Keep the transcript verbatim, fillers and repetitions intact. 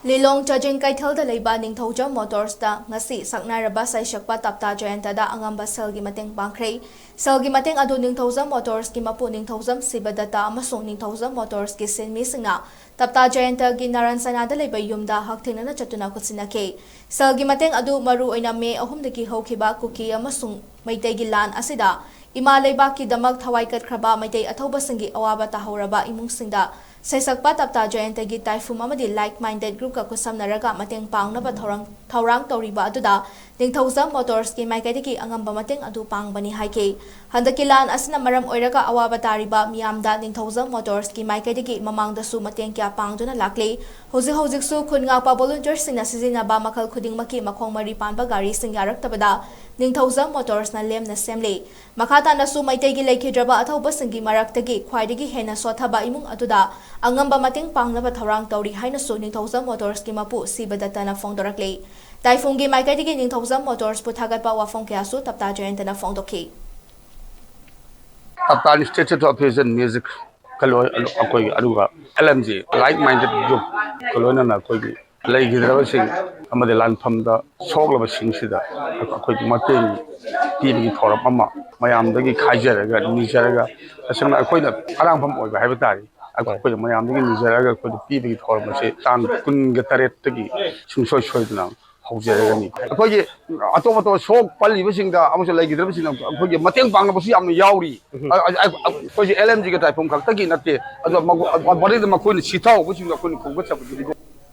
ꯂꯤꯂꯣꯡ ꯆꯥꯖꯤꯡ ꯀꯩꯊꯦꯜꯗ ꯂꯩꯕ ꯅꯤꯡꯊꯧꯖꯝ ꯃꯣꯇꯣꯔꯁꯇ ꯉꯁꯤ ꯁꯛꯅꯥꯏꯔꯕ ꯁꯩꯁꯛꯄ ꯇꯞꯇꯥ ꯖꯌꯟꯇꯗ ꯑꯉꯝꯕ ꯁꯦꯜꯒꯤ ꯃꯇꯦꯡ ꯄꯥꯡꯈ꯭ꯔꯦ꯫ ꯁꯦꯜꯒꯤ ꯃꯇꯦꯡ ꯑꯗꯨ ꯅꯤꯡꯊꯧꯖꯝ ꯃꯣꯇꯣꯔꯁꯀꯤ ꯃꯄꯨ ꯅꯤꯡꯊꯧꯖꯝ ꯁꯤꯕꯗꯠꯇ ꯑꯃꯁꯨꯡ ꯅꯤꯡꯊꯧꯖꯝ ꯃꯣꯇꯣꯔꯁꯀꯤ ꯁꯤꯟꯃꯤꯁꯤꯡꯅ ꯇꯞꯇꯥ ꯖꯌꯟꯇꯒꯤ ꯅꯥꯔꯥꯟ ꯁꯅꯥꯗ ꯂꯩꯕ ꯌꯨꯝꯗ ꯍꯛꯊꯦꯡꯅꯅ ꯆꯠꯇꯨꯅ ꯈꯨꯠꯁꯤꯟꯅꯈꯤ꯫ ꯁꯦꯜꯒꯤ ꯃꯇꯦꯡ ꯑꯗꯨ ꯃꯔꯨ ꯑꯣꯏꯅ ꯃꯦ ꯑꯍꯨꯝꯗꯒꯤ ꯍꯧꯈꯤꯕ ꯀꯨꯀꯤ ꯑꯃꯁꯨꯡ ꯃꯩꯇꯩꯒꯤ ꯂꯥꯟ ꯑꯁꯤꯗ ꯏꯃꯥ ꯂꯩꯕꯥꯛꯀꯤꯗꯃꯛ ꯊꯋꯥꯏ ꯀꯠꯈ꯭ꯔꯕ ꯃꯩꯇꯩ ꯑꯊꯧꯕꯁꯤꯡꯒꯤ ꯑꯋꯥꯕ ꯇꯥꯍꯧꯔꯕ ꯏꯃꯨꯡꯁꯤꯡꯗ ꯁꯩꯁꯛꯄ ꯇꯞꯇꯥ ꯖꯌꯟꯇꯒꯤ ꯇꯥꯏꯐꯨꯝ ꯑꯃꯗꯤ like minded groupꯀ ꯈꯨꯠꯁꯝꯅꯔꯒ ꯃꯇꯦꯡ ꯄꯥꯡꯅꯕ ꯊꯧꯔꯥꯡ, ꯊꯧꯔꯥꯡ ꯇꯧꯔꯤꯕ ꯑꯗꯨꯗ ꯅꯤꯡꯊꯧꯖꯝ ꯃꯣꯇꯣꯔꯁꯀꯤ ꯃꯥꯏꯀꯩꯗꯒꯤ ꯑꯉꯝꯕ ꯃꯇꯦꯡ ꯑꯗꯨ ꯄꯥꯡꯕꯅꯤ ꯍꯥꯏꯈꯤ꯫ ꯍꯟꯗꯛꯀꯤ ꯂꯥꯟ ꯑꯁꯤꯅ ꯃꯔꯝ ꯑꯣꯏꯔꯒ ꯑꯋꯥꯕ ꯇꯥꯔꯤꯕ ꯃꯤꯌꯥꯝꯗ ꯅꯤꯡꯊꯧꯖꯝ ꯃꯣꯇꯣꯔꯁꯀꯤ ꯃꯥꯏꯀꯩꯗꯒꯤ ꯃꯃꯥꯡꯗꯁꯨ ꯃꯇꯦꯡ ꯀꯌꯥ ꯄꯥꯡꯗꯨꯅ ꯂꯥꯛꯂꯤ꯫ ꯍꯧꯖꯤꯛ ꯍꯧꯖꯤꯛꯁꯨ ꯈꯨꯟ ꯉꯥꯛꯄ ꯚꯣꯂꯨꯟꯇꯤꯌꯔꯁꯤꯡꯅ ꯁꯤꯖꯤꯟꯅꯕ ꯃꯈꯜ ꯈꯨꯗꯤꯡꯃꯛꯀꯤ ꯃꯈꯣꯡ ꯃꯔꯤ ꯄꯥꯟꯕ ꯒꯥꯔꯤꯁꯤꯡ ꯌꯥꯔꯛꯇꯕꯗ ꯅꯤꯡꯊꯧꯖꯝ ꯃꯣꯇꯣꯔꯁꯅ ꯂꯦꯝꯅ ꯁꯦꯝꯂꯤ꯫ ꯃꯈꯥ ꯇꯥꯅꯁꯨ ꯃꯩꯇꯩꯒꯤ ꯂꯩꯈꯤꯗ꯭ꯔꯕ ꯑꯊꯧꯕꯁꯤꯡꯒꯤ ꯃꯔꯛꯇꯒꯤ ꯈ꯭ꯋꯥꯏꯗꯒꯤ ꯍꯦꯟꯅ ꯁꯣꯠꯊꯕ ꯏꯃꯨꯡ ꯑꯗꯨꯗ ꯑꯉꯝꯕ ꯃꯇꯦꯡ ꯄꯥꯡꯅꯕ ꯊꯧꯔꯥꯡ ꯇꯧꯔꯤ ꯍꯥꯏꯅꯁꯨ ꯅꯤꯡꯊꯧꯖꯝ ꯃꯣꯇꯣꯔꯁꯀꯤ ꯃꯄꯨ ꯁꯤꯕꯗꯠꯇꯅ ꯐꯣꯡꯗꯣꯔꯛꯂꯤ꯫ ꯇꯥꯏꯐꯨꯡꯒꯤ ꯃꯥꯏꯀꯩꯗꯒꯤ ꯅꯤꯡꯊꯧꯖꯝ ꯃꯣꯇꯣꯔꯁꯄꯨ ꯊꯥꯒꯠꯄ ꯋꯥꯐꯝ ꯀꯌꯥꯁꯨ ꯇꯞꯇꯥ ꯖꯌꯟꯇꯅ ꯐꯣꯡꯗꯣꯛꯈꯤ꯫ ꯇꯞꯇꯥꯅꯤ Institute of Music ꯀ ꯂꯣꯏ-, ꯑꯩꯈꯣꯏꯒꯤ ꯑꯗꯨꯒ L M G like minded group ꯀ ꯂꯣꯏꯅꯅ ꯑꯩꯈꯣꯏꯒꯤ ꯂꯩꯈꯤꯗ꯭ꯔꯕꯁꯤꯡ ꯑꯃꯗꯤ ꯂꯥꯟꯐꯝꯗ ꯁꯣꯛꯂꯕꯁꯤꯡꯁꯤꯗ ꯑꯩꯈꯣꯏꯒꯤ ꯃꯇꯦꯡ ꯄꯤꯕꯒꯤ ꯊꯧꯔꯝ ꯑꯃ ꯃꯌꯥꯝꯗꯒꯤ ꯈꯥꯏꯖꯔꯒ, ꯅꯤꯖꯔꯒ, ꯇꯁꯦꯡꯅ ꯑꯩꯈꯣꯏꯅ ꯑꯔꯥꯡꯐꯝ ꯑꯣꯏꯕ ꯍꯥꯏꯕ ꯇꯥꯔꯦ꯫ ꯑꯩꯈꯣꯏꯅ ꯃꯌꯥꯝꯗꯒꯤ ꯅꯤꯖꯔꯒ ꯑꯩꯈꯣꯏꯗ ꯄꯤꯕꯒꯤ ꯊꯧꯔꯝ ꯑꯁꯤ ꯇꯥꯡ ꯀꯨꯟꯒ ꯇꯔꯦꯠꯇꯒꯤ ꯁꯨꯡꯁꯣꯏ ꯁꯣꯏꯗꯅ ꯍꯧꯖꯔꯒꯅꯤ꯫ ꯑꯩꯈꯣꯏꯒꯤ ꯑꯇꯣꯞ ꯑꯇꯣꯞꯄ ꯁꯣꯛ ꯄꯜꯂꯤꯕꯁꯤꯡꯗ ꯑꯃꯁꯨꯡ ꯂꯩꯈꯤꯗ꯭ꯔꯕꯁꯤꯡꯗ ꯑꯩꯈꯣꯏꯒꯤ ꯃꯇꯦꯡ ꯄꯥꯡꯅꯕꯁꯨ ꯌꯥꯝꯅ ꯌꯥꯎꯔꯤ꯫ ꯑ-, ꯑ-, ꯑ-, ꯑꯩꯈꯣꯏꯁꯦ L M G ꯒ ꯇꯥꯏꯐꯨꯡ ꯈꯛꯇꯒꯤ ꯅꯠꯇꯦ, ꯑꯗꯣ ꯃꯈꯣ-, ꯃꯗꯩꯗ ꯃꯈꯣꯏꯅ ꯁꯤꯊꯍꯧꯕꯁꯤꯡꯗꯣ ꯑꯩꯈꯣꯏꯅ ꯈꯣꯝꯒꯠꯆꯕꯗꯨꯅꯤ꯫